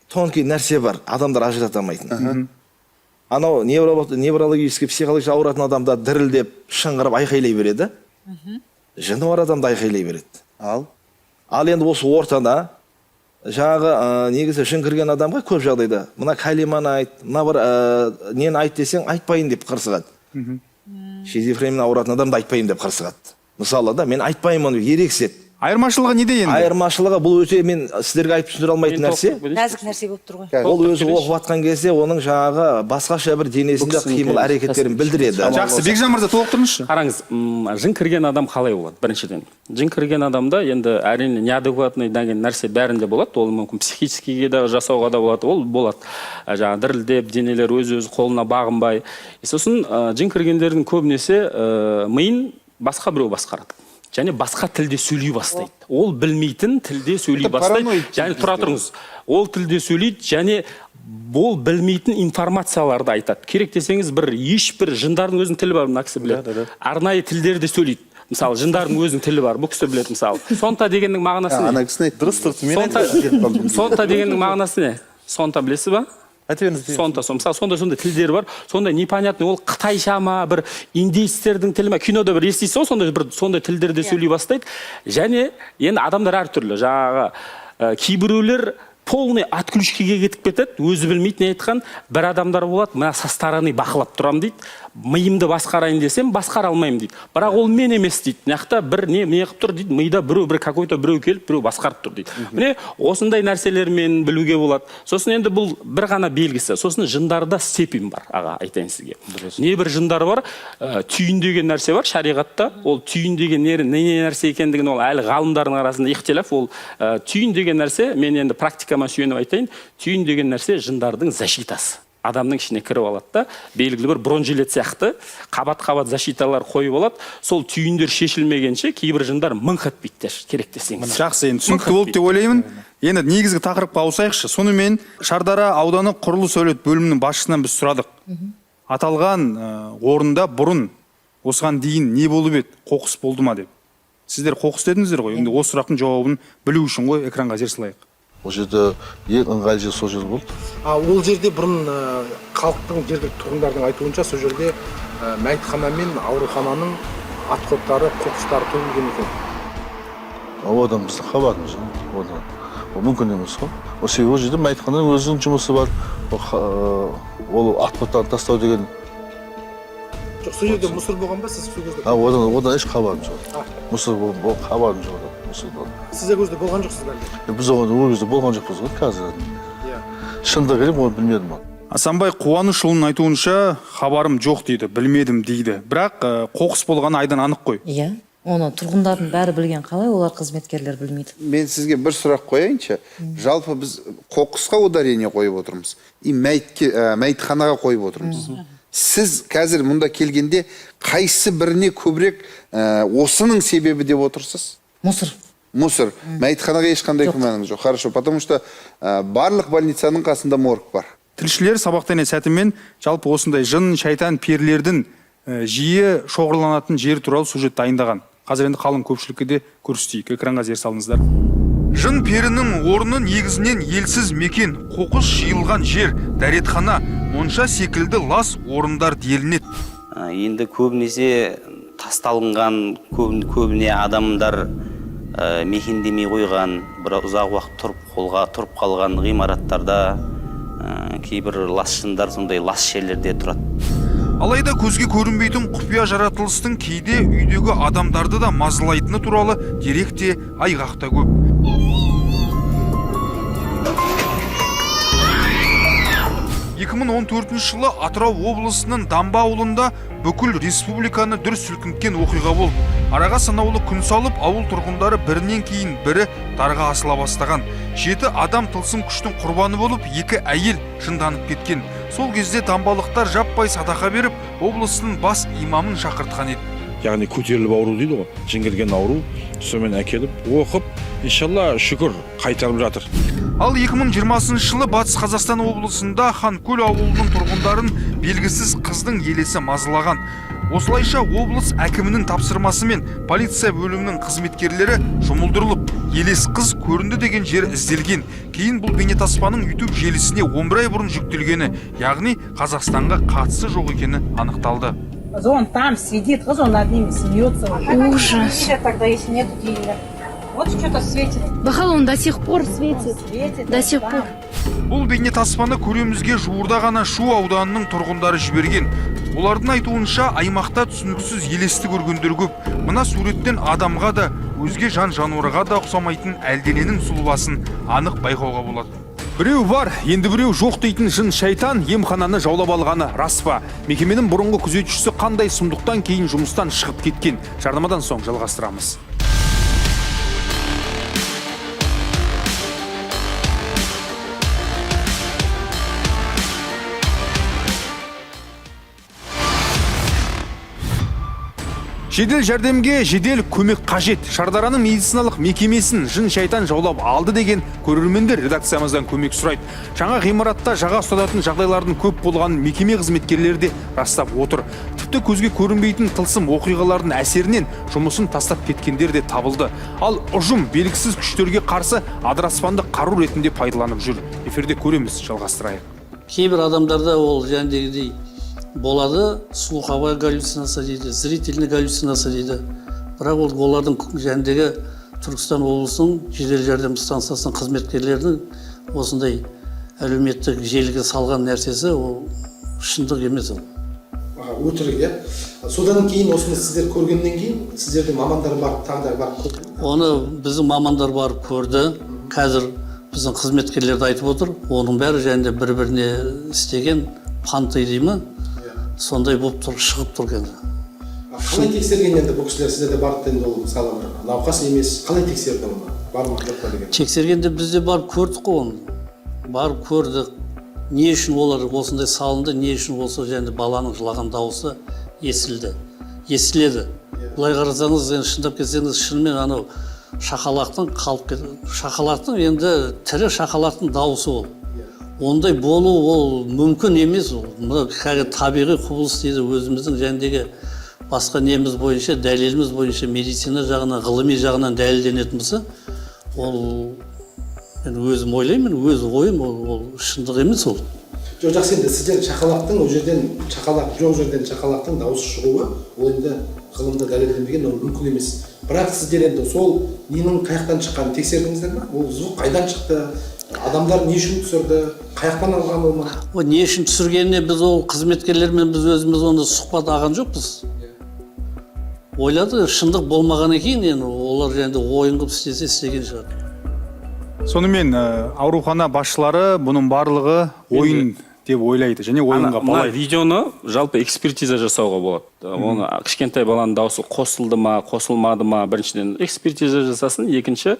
тонкий нәрсе бар, адамдар ажырата алмайтын. Анау неврологический, психологический ауыратын адамдар дірілдеп, шыңғырып айқайлай береді. Жыны бар адам да айқайлай береді. Ал енді осы ортада жаңағы, негізі жын кірген адамға көп жағдайда мына калиманы айт, мына бір нені айт десең, айтпайын деп қырсығады. Шизофрениямен ауыратын адам да айтпайын деп қырсығады. Мысалы да, мен айтпаймын деп ерекседі. Айырмашылығы неде енді? Айырмашылығы бұл өте мен сіздерге айтып түсіндіре алмайтын Мен нәрсе. толықтырып берейінші. Нәзік нәрсе болып тұр ғой. Ол өзі оқып жатқан кезде оның жаңағы басқаша бір денесінде Бұл кісінің қимыл әрекеттерін білдіреді. Жақсы, Бекжан мырза, толықтырыңызшы. Қараңыз, жын кірген адам қалай болады? Біріншіден, жын кірген адамда енді әрине неадекватный деген нәрсе бәрінде болады. Ол мүмкін психическийге де жасауға да болады, ол болады. Жаңағы дірілдеп, денелер өз-өзі қолына бағынбай. Сосын жын кіргендердің көбінесе миын басқа біреу басқарады. Және басқа тілде сөйлей бастайды. Ол білмейтін тілде сөйлей Это бастайды. параноид Және дейді тұра бізде. тұрыңыз. Ол тілде сөйлейді және ол білмейтін информацияларды айтады. Керек десеңіз, бір ешбір жындардың өзінің тілі бар, мына кісі біледі. Арнайы тілдерде сөйлейді. Мысалы, жындардың өзінің тілі бар, бұл кісі біледі мысалы. Сонта дегеннің мағынасы не? Ана кісіні айтты. Дұрыс, дұрыс, мен Сонта, сонта дегеннің мағынасы не? Сонта білесіз ба? Айта беріңіз. Сонта, мысалы, сондай тілдер бар. Сондай непонятный, ол қытайша ма, бір индейцтердің тілі ма, кинода бір естисіз ғой, сондай бір сондай тілдерде сөйлей бастайды. Және енді адамдар әртүрлі. Жаңағы кейбіреулер полный отключкаге кетіп кетеді, өзі білмейді не айтқан. Бір адамдар болады, мына со стороны бақылап тұрамын дейді, миымды басқарайын десем, басқара алмаймын дейді. Бірақ ол мен емес дейді. Мына жақта бір не қылып тұр дейді, мида біреу, бір какой-то біреу келіп, біреу басқарып тұр дейді. Міне осындай нәрселермен білуге болады. Сосын енді бұл бір ғана белгісі. Сосын жындарда степень бар, аға, айтайын сізге. Не бір жындар бар, түйін деген нәрсе бар шариғатта. Ол түйін деген не нәрсе екендігін ол әлі ғалымдардың арасында ихтилаф. Ол түйін деген нәрсе, мен енді практикама сүйеніп айтайын, түйін деген нәрсе жындардың защитасы. Адамның ішіне кіріп алады да, белгілі бір бронежилет сияқты қабат-қабат защиталар қойып алады. Сол түйіндер шешілмегенше кейбір жындар мыңқ етпейді, керек десеңіз. Жақсы, енді түсінікті болды деп ойлаймын. Енді негізгі тақырыпқа ауысайықшы. Сонымен Шардара ауданы құрылыс сәулет бөлімінің басшысынан біз сұрадық. Аталған орында бұрын осыған дейін не болып еді, қоқыс болды ма деп. Сіздер қоқыс дедіңіздер ғой. Енді осы сұрақтың жауабын білу үшін ғой экранға зер салайық. Ол жерде ең ыңғайлы жер сол жер болды. Ол жерде бұрын, халықтың, жергілікті тұрғындардың айтуынша, сол жерде мәйітхана мен аурухананың отходтары, қоқыстары төгілген екен. Одан біздің хабарымыз жоқ. Одан. Ол мүмкін емес қой. Ол себебі ол жерде мәйітхананың өзінің жұмысы бар. Ол отходтарын тастау деген. Жоқ, сол жерде мусор болған ба сіз сол кезде? Одан еш хабарым жоқ. Мусор ол хабарым жоқ одан, мусордан. Сіз ол кезде болған жоқсыз ба әлде? Біз ол кезде болған жоқпыз ғой қазір. Шындығы керек, оны білмедім оны. Асанбай Қуанышұлының айтуынша, хабарым жоқ дейді, білмедім дейді. Бірақ қоқыс болғаны айдан анық қой. Иә, оны тұрғындардың бәрі білген, қалай олар қызметкерлер білмейді? Мен сізге бір сұрақ қояйыншы. Жалпы біз қоқысқа ударение қойып отырмыз. И мәйітханаға қойып отырмыз. Сіз қазір мұнда келгенде қайсы біріне көбірек осының себебі деп отырсыз? Мусор. Мусор. Мәйітханаға ешқандай Жоқ. күмәніңіз жоқ. Хорошо, потому что барлық больницаның қасында морг бар. Тілшілер сабақтан сәтімен жалпы осындай жын, шайтан, перілердің жиі шоғырланатын жері туралы сюжет дайындаған. Қазір енді қалың көпшілікке де көрсетейік. Экранға зер салыңыздар. Жын перінің орны негізінен елсіз мекен, қоқыс жиылған жер, дәретхана, монша секілді лас орындар делінеді. Енді көбінесе тасталынған, көбіне адамдар мекендемей қойған, бір ұзақ уақыт тұрып қолға тұрып қалған ғимараттарда кейбір лас жындар сондай лас жерлерде тұрады. Алайда көзге көрінбейтін құпия жаратылыстың кейде үйдегі адамдарды да мазалайтыны туралы дерек те, айғақ та көп. 2014 жылы Атырау облысының Дамба ауылында бүкіл республиканы дүр сілкінткен оқиға болды. Араға санаулы күн салып, ауыл тұрғындары бірінен кейін бірі дарға асыла бастаған. 7 адам тылсым күштің құрбаны болып, 2 әйел жынданып кеткен. Сол кезде дамбалықтар жаппай садақа беріп, облыстың бас имамын шақыртқан еді. Яғни көтеріліп ауру дейді ғой, жеңілген ауру, сонымен әкеліп оқып, иншалла шүкір қайтарып жатыр. Ал 2020 жылы Батыс Қазақстан облысында Ханкөл ауылының тұрғындарын белгісіз қыздың елесі мазалаған. Осылайша облыс әкімінің тапсырмасымен полиция бөлімінің қызметкерлері жұмылдырылып, елес қыз көрінді деген жер ізделген. Кейін бұл бейнетаспаның YouTube желісіне 11 ай бұрын жүктелгені, яғни Қазақстанға қатысы жоқ екені анықталды. Он там сидит, он над ними смеется. Ужас. Тогда, если нет дилера. Вот что-то светит. Бахал, он до сих пор светит. Светит. До сих пор. Бұл бейнетаспаны көремізге жуырда ғана Шу ауданының тұрғындары жіберген. Олардың айтуынша, аймақта түсініксіз елесті көргендер көп. Мына суреттен адамға да, өзге жан-жануарға да ұқсамайтын әлдененің сұлбасын анық байқауға болады. Біреу бар, енді біреу жоқ дейтін жын шайтан емхананы жаулап алғаны рас па? Мекеменің бұрынғы күзетшісі қандай сұмдықтан кейін жұмыстан шығып кеткен? Жарнамадан соң жалғастырамыз. Жедел жәрдемге жедел көмек қажет. Шардараның медициналық мекемесін жын шайтан жаулап алды деген көрермендер редакциямыздан көмек сұрайды. Жаңа ғимаратта жаға ұстататын жағдайлардың көп болғанын мекеме қызметкерлері де растап отыр. Тіпті көзге көрінбейтін тылсым оқиғалардың әсерінен жұмысын тастап кеткендер де табылды. Ал ұжым белгісіз күштерге қарсы адыраспанды қару ретінде пайдаланып жүр. Эфирде көреміз, жалғастырайық. Кейбір адамдарда ол жәндегідей болады, слуховая галлюцинация дейді, зрительный галлюцинация дейді. Бірақ ол олардың жәндегі Түркістан облысының жедел жәрдем станциясының қызметкерлерінің осындай әлеуметтік желіге салған нәрсесі ол шындық емес ол. Өтірік, иә. Содан кейін осыны сіздер көргеннен кейін сіздердің мамандар барып тағы да барып көрді. Оны біздің мамандар барып көрді. Қазір біздің қызметкерлер де айтып отыр. Оның бәрі және бір-біріне істеген панты дей ме? Сондай болып тұр, шығып тұр енді. Қалай тексерген енді бұл кісілер? Сіздерде барып енді ол мысалы бір науқас емес, қалай тексерді оны? Бар ма, жоқ па деген? Тексергенде біз де барып көрдік қой оны. Барып көрдік. Не үшін олар осындай салынды, не үшін болса және баланың жылаған дауысы естілді. Естіледі. Былай қарасаңыз, енді шындап кетсеңіз, шынымен анау шақалақтың қалып кет-, шақалақтың енді тірі шақалақтың дауысы ол. Ондай болу ол мүмкін емес. Ол мына кәдімгі табиғи құбылыс дейді, өзіміздің жәндегі басқа неміз бойынша, дәлеліміз бойынша, медицина жағынан, ғылыми жағынан дәлелденетін болса, ол мен өзім ойлаймын, өз ойым, ол шындық емес ол. Жоқ, жақсы, енді сіздер шақалақтың ол жерден, шақалақ жоқ жерден шақалақтың дауысы шығуы, ол енді ғылымда дәлелденбеген, ол мүмкін емес. Бірақ сіздер енді сол ненің қаяқтан шыққанын тексердіңіздер ме? Ол звук қайдан шықты? Адамдар не үшін түсірді? Қаяқтан алған ол ма? О, не үшін түсіргеніне біз ол қызметкерлермен біз өзіміз оны сұхбат алған жоқпыз. Ойладық, шындық болмағаннан кейін енді олар енді ойын қылып істесе істеген шығар. Сонымен, аурухана басшылары бұның барлығы ойын деп ойлайды және ойынға Мына балайды. видеоны жалпы экспертиза жасауға болады. Оны кішкентай баланың дауысы қосылды ма, қосылмады ма, біріншіден экспертиза жасасын, екінші,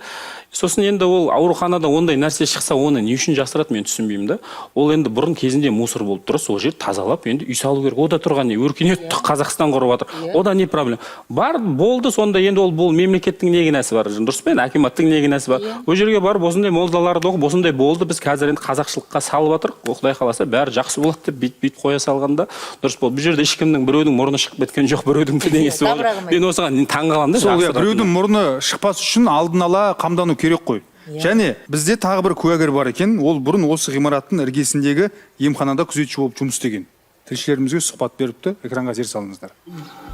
сосын енді ол ауруханада ондай нәрсе шықса, оны не үшін жасырады, мен түсінбеймін да. Ол енді бұрын кезінде мусор болып тұр, сол жер тазалап, енді үй салу керек. Ода тұрған не, өркениетті Қазақстан құрып жатыр. Ода не проблема? Бар болды сонда, енді ол бұл мемлекеттің не кінәсі бар? Дұрыс па енді, акиматтың не кінәсі бар? Ол жерге барып осындай молдаларды оқып, осындай болды, біз қазір енді қазақшылыққа салып жатырық. Құдай қаласа бәрі жақсы болады деп бүйт-бүйт қоя салғанда дұрыс болды. Бұл жерде ешкімнің біреудің мұрны шығып кеткен жоқ, біреудің бірдеңесі болды. Дабыра қылмайды. Мен осыған таң қаламын да, Сол, жақсы иә, біреудің мұрны шықпас үшін алдын ала қамдану керек қой. Иә. Және бізде тағы бір куәгер бар екен. Ол бұрын осы ғимараттың іргесіндегі емханада күзетші болып жұмыс істеген. Тілшілерімізге сұхбат беріпті. Экранға зер салыңыздар.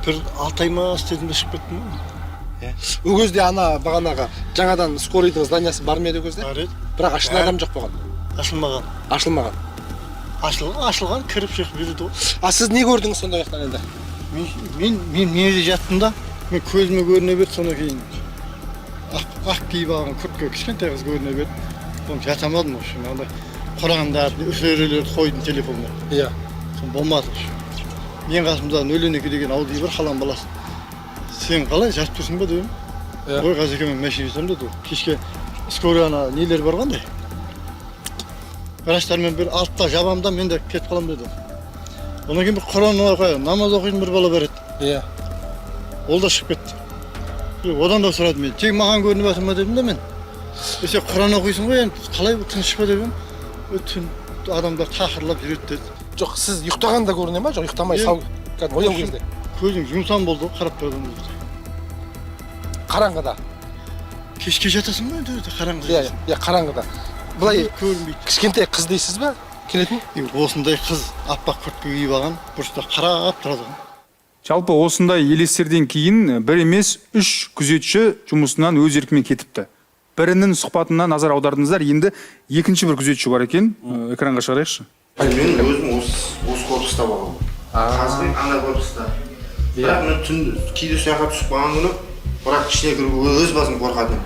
Бір 6 ай ма істедім де, шығып кеттім ғой. Ол кезде ана бағанағы жаңадан скорыйдың зданиясы бар ма еді ол кезде? Бар еді. Бірақ ашылған адам жоқ болған. Ашылмаған. Ашылмаған. Ашылған, ашылған, кіріп шығып жүрді ғой. А сіз не көрдіңіз сонда жақтан енді? Мен мына жерде жаттым да, мен көзіме көріне берді, содан кейін ақ киіп алған куртка, кішкентай қыз көріне берді. Соны жата алмадым, в общем, андай құрандарды, үферелерді қойдым телефонға. Соны болмады, в общем. Менің қасымда 012 деген Ауди бар, қалам баласы. Сен қалай жатып тұрсың ба дедім. Ой, қазеке, мен машина жатамын деді ол. Кешке скорый ана нелер бар қандай? Врачтармен бір 6-та жабамын да, мен де кетіп қаламын деді. Одан кейін бір құран оқиды, намаз оқитын бір бала бар еді. Ол да шығып кетті. Одан да сұрадым мен. Тек маған көрініп жатыр ма дедім да мен. Сен құран оқисың ғой енді, қалай бұл тыныш па деп едім. Түн адамдар тақырлап жүреді деді. Жоқ, сіз ұйықтағанда көріне ма? Жоқ, ұйықтамай, сау, кәдімгі ояу кезде. Көзің жұмсам болды ғой, қарап тұрдым. Қараңғыда. Кешке жатасың ба енді, қараңғыда? Иә, иә, қараңғыда. Былай көрінбейді. Кішкентай қыз дейсіз ба? Келетін? Осындай қыз аппақ куртка киіп алған, бұрышта қарап тұрады ғой. Жалпы осындай елестерден кейін бір емес, 3 күзетші жұмысынан өз еркімен кетіпті. Бірінің сұхбатына назар аудардыңыздар, енді екінші бір күзетші бар екен, экранға шығарайықшы. Мен өзім осы корпуста болғанмын. Қазір ана корпуста. Бірақ мен түн кейде сол жаққа түсіп қалған күні, бірақ ішіне кіруге өз басым қорқатын.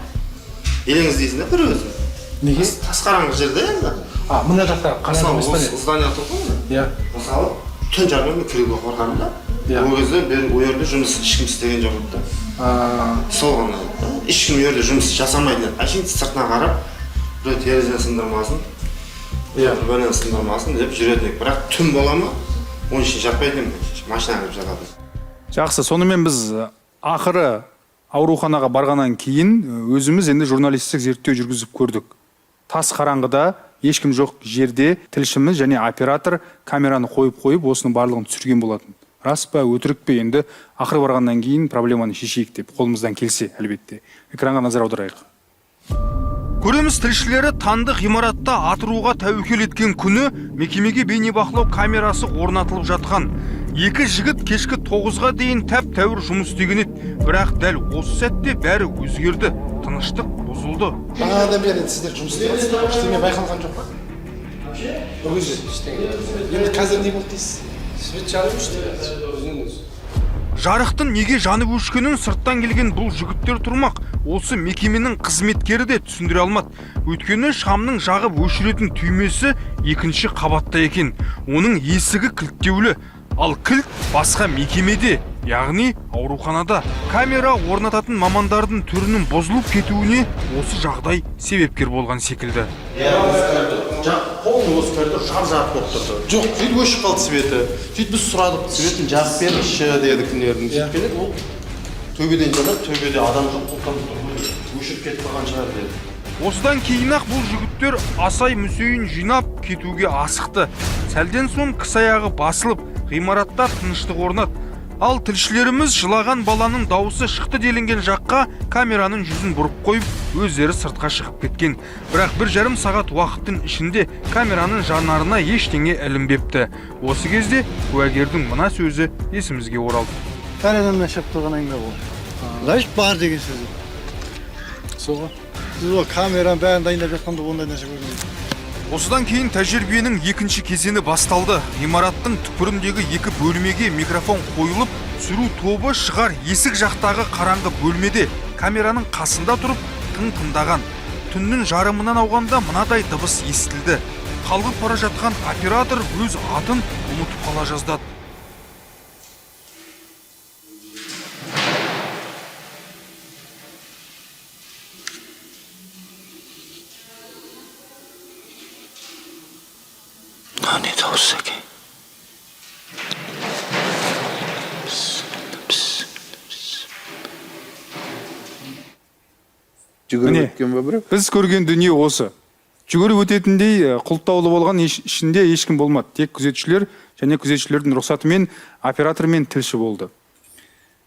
Елеңіз дейсің да бір өзің. Неге? Тас қараңғы жерде енді. А, мына жақта қараңғы емес па не? Мысалы, осы здание тұр ғой мына. Мысалы, түн жарымда мен кіруге қорқамын да. Ол кезде мен ол жерде жұмыс ешкім істеген жоқ еді да. Сол ғана еді да. Ешкім ол жерде жұмыс жасамайтын еді. Әшейін сыртынан қарап, біреу терезені сындырмасын, бір бәлені сындырмасын деп жүретін едік. Бірақ түн бола ма, оның ішіне жатпайтын едім, машинаға кіріп жататын. Жақсы, сонымен біз ақыры ауруханаға барғаннан кейін өзіміз енді журналистік зерттеу жүргізіп көрдік. Тас қараңғыда, ешкім жоқ жерде тілшіміз және оператор камераны қойып-қойып осының барлығын түсірген болатын. Рас па, өтірік пе, енді ақыры барғаннан кейін проблеманы шешейік деп қолымыздан келсе, әлбетте. Экранға назар аударайық. Көреміз, тілшілері танды ғимаратта атыруға тәуекел еткен күні мекемеге бейнебақылау камерасы орнатылып жатқан. Екі жігіт кешкі 9-ға дейін тәп-тәуір жұмыс істеген еді. Бірақ дәл осы сәтте бәрі өзгерді, тыныштық бұзылды. Бағанадан бері енді сіздер жұмыс істеп жатсыздар, ештеңе байқалған жоқ па? Ол кезде ештеңе. Енді қазір не болды дейсіз? Свет жанып өшті. Өзінен өзі. Жарықтың неге жанып өшкенін сырттан келген бұл жігіттер тұрмақ. Осы мекеменің қызметкері де түсіндіре алмады. Өйткені шамның жағып өшіретін түймесі екінші қабатта екен. Оның есігі кілттеулі. Ал кілт басқа мекемеде, яғни ауруханада. Камера орнататын мамандардың түрінің бұзылып кетуіне осы жағдай себепкер болған секілді. Иә, осы коридор. Полный осы коридор жап-жарық болып тұрды. Жоқ, сөйтіп өшіп қалды светі. Сөйтіп біз сұрадық, светін жағып беріңізші дедік күндердің. Сөйтіп келеді, ол төбеден жанады, төбеде адам жоқ, ол там өшіріп кетіп қалған шығар деді. Осыдан кейін-ақ бұл жігіттер асай мүсейін жинап кетуге асықты. Сәлден соң кісі аяғы басылып, ғимаратта тыныштық орнады. Ал тілшілеріміз жылаған баланың дауысы шықты делінген жаққа камераның жүзін бұрып қойып, өздері сыртқа шығып кеткен. Бірақ бір жарым сағат уақыттың ішінде камераның жанарына ештеңе ілінбепті. Осы кезде куәгердің мына сөзі есімізге оралды. Әр адамнан шығып тұрған әңгіме ол. Значит, бар деген сөз. Сол ғой. Сіз ол камераның бәрін дайындап жатқанда ондай нәрсе көрмеймін. Осыдан кейін тәжірибенің екінші кезеңі басталды. Ғимараттың түкпіріндегі екі бөлмеге микрофон қойылып, түсіру тобы шығар есік жақтағы қараңғы бөлмеде камераның қасында тұрып тың тыңдаған. Түннің жарымынан ауғанда мынадай дыбыс естілді. Қалғып бара жатқан оператор өз атын ұмытып қала жаздады. Не дауыс екен? Жүгіріп Міне, өткен бе біреу? Біз көрген дүние осы. Жүгіріп өтетіндей құлыптаулы болған ішінде ешкім болмады. Тек күзетшілер және күзетшілердің рұқсатымен оператор мен тілші болды.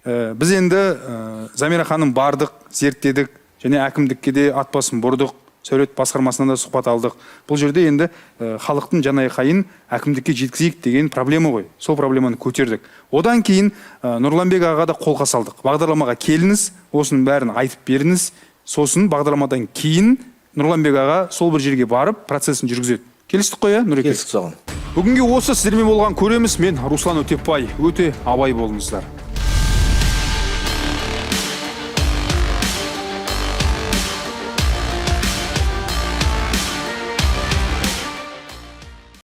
Біз енді Замира ханым бардық, зерттедік және әкімдікке де ат басын бұрдық. Сәулет басқармасынан да сұхбат алдық. Бұл жерде енді халықтың жанайқайын әкімдікке жеткізейік деген проблема ғой. Сол проблеманы көтердік. Одан кейін Нұрланбек аға да қолқа салдық. Бағдарламаға келіңіз, осының бәрін айтып беріңіз. Сосын бағдарламадан кейін Нұрланбек аға сол бір жерге барып процесін жүргізеді. Келістік қой, иә, Нұреке? Келістік соған. Бүгінге осы сіздермен болған көреміз. Мен Руслан Өтепбай. Өте абай болыңыздар.